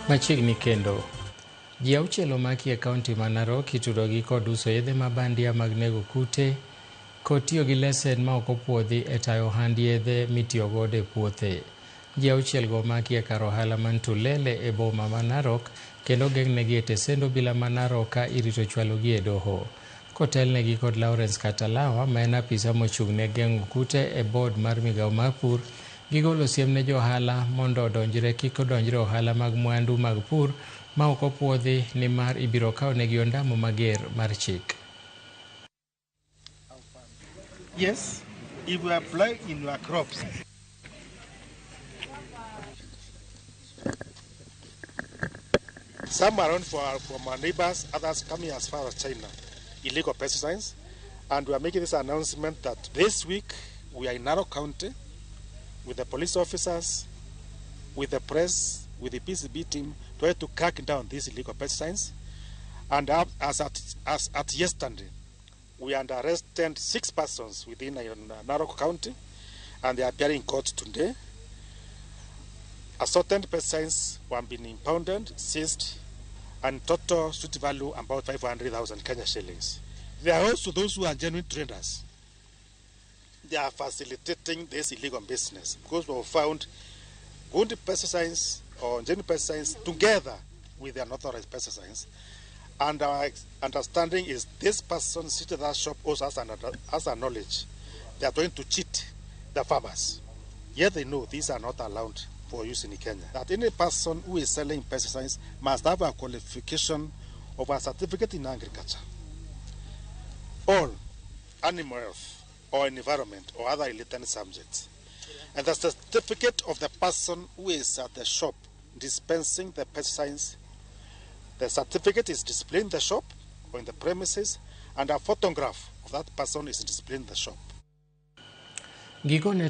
Machiegni kendo. Ji auchiel omaki e kaunti ma Narok itudogi kod uso yedhe ma bandia mag nego kute kod tiyo gi lesen ma ok opuodhi e tayo ohand yedhe mitiyogodo e puothe. Ji auchiel go omaki e kar ohala man Tulele e boma ma Narok kendo ogeng'negi e tesend obila ma Narok ka irito chwalogi e doho. Kotelnegi kod Lawrence Katalawa ma en apisa mochung' ne geng'o kute e board mar migao mar pur, gigolo siem ne jo ohala mondo odonjre kik odonjre ohala mag mwandu mag pur ma ok opuodhi nimar ibiro kawnegi ondamo mager mar chik. Yes, if we apply in your crops. Some are around from our neighbors, others coming as far as China, illegal pesticides. And we are making this announcement that this week we are in Narok County with the police officers, with the press, with the PCB team, try to crack down these illegal pesticides. And as at yesterday, we had arrested 6 persons within Narok County, and they are appearing in court today. Assorted pesticides were being impounded, seized, and total street value about 500,000 Kenya shillings. There are also those who are genuine traders. They are facilitating this illegal business because we have found good pesticides or genuine pesticides together with the unauthorized pesticides. And our understanding is this person sitting at that shop also has a knowledge. They are going to cheat the farmers. Yet they know these are not allowed for use in Kenya. That any person who is selling pesticides must have a qualification of a certificate in agriculture, or animal health, or environment, or other related subjects. And the certificate of the person who is at the shop dispensing the pesticides, the certificate is displayed in the shop or in the premises, and a photograph of that person is displayed in the shop. Gikone.